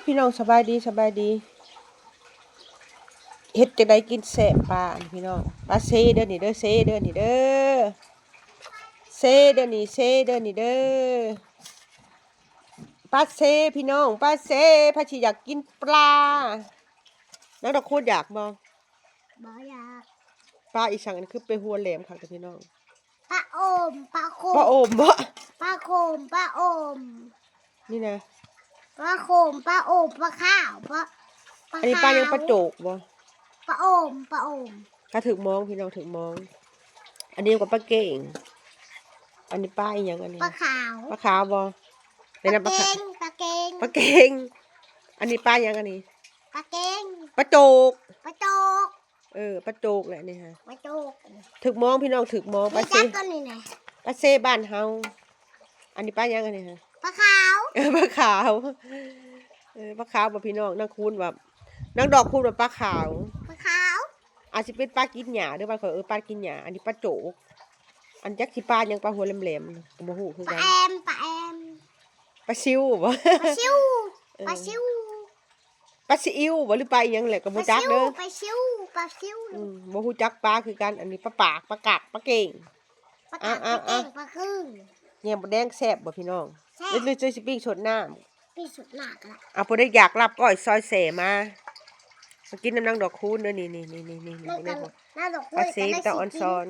ພີ່ນ້ອງສະບາຍດີ ສະບາຍດີ. ເຮັດຈັ່ງໃດກິນແຊບປານີ້ພີ່ນ້ອງ? ປາເຊເດີນີ້ເດີ ເຊເດີນີ້ເດີ ເຊເດີນີ້ ເຊເດີນີ້ເດີ ປາເຊພີ່ນ້ອງ ປາເຊ. ໃຜຊິຢາກກິນປາ? ນາງດອກຄູນຢາກບໍ່? ບໍ່ຢາກ. ປາອີ່ຫຍັງອັນນີ້ ຄືເປັນຫົວແຫຼມຄັກແທ້ພີ່ນ້ອງ? ປາໂອມ ປາໂຄມ. ປາໂອມບໍ? ປາໂຄມ ປາໂອມ. ນີ້ນະ ປາໂຄມ ປາໂອມ ປາຂາວ ປາ ປາຂາວ. ອັນນີ້ປາຫຍັງ? ປາໂຈກບໍ? ປາໂອມ ປາໂອມ. ຖ້າຖືກມອງພີ່ນ້ອງ ຖືກມອງ. ອັນນີ້ກໍປາເກັງ. ອັນນີ້ປາອີ່ຫຍັງອັນນີ້? ປາຂາວ. ປາຂາວບໍ? ແມ່ນປາຂາວ. ປາເກັງ ປາເກັງ. ປາເກັງ. ອັນນີ້ປາຫຍັງອັນນີ້? ປາເກັງ. ປາໂຈກ. ປາໂຈກ. ເອີ ປາໂຈກແຫຼະນີ້ຮະ ປາໂຈກ. ຖືກມອງພີ່ນ້ອງ ຖືກມອງ. ປາເຊ ປາເຊບ້ານເຮົາ. ອັນນີ້ປາຫຍັງອັນນີ້ຮະ? ປາຂາວ. ເອີ ປາຂາວ. ເອີ ປາຂາວບໍພີ່ນ້ອງ? ນາງຄູນວ່າ ນາງດອກຄູນວ່າປາຂາວ ປາຂາວ. ອາດຊິເປັນປາກິນຫຍ້າເດີ ບ້ານຂ້ອຍເອີ້ນປາກິນຫຍ້າ. ອັນນີ້ປາໂຈກ. ອັນຈັກຊິປາຫຍັງ ປາຫົວແຫຼມໆ ກໍບໍ່ຮູ້ຄືກັນ. ປາແອມ ປາແອມ. ປາຊິວບໍ? ປາຊິວ ເອີ ປາຊິວ. ປາຊີອິ້ວບໍ ຫຼືປາອີ່ຫຍັງແຫຼະ ກໍບໍ່ຈັກເດີ. ປາຊິວ ປາຊິວ ປາຊິວ. ອືມ ບໍ່ຮູ້ຈັກປາຄືກັນ. ອັນນີ້ປາປາກ ປາກາກ ປາເກັງ. ປາກາກ ອາ ປາເກັງ ອາ ປາຄຶ່ງ. ແຍມໝົດແດງແຊບບໍ່ພີ່ນ້ອງ? ແຊບ. ຫຼື ຫຼືຊິປີ້ງສົດນ້ຳ? ປີ້ງສົດນ້ຳກໍໄດ້. ເອົາ ຜູ້ໃດຢາກລາບກ້ອຍຊອຍແຊມາ ມາກິນນຳນາງດອກຄູນເດີ. ນີ້ໆໆໆ ປາເຊເປັນຕາອອນຊອນ.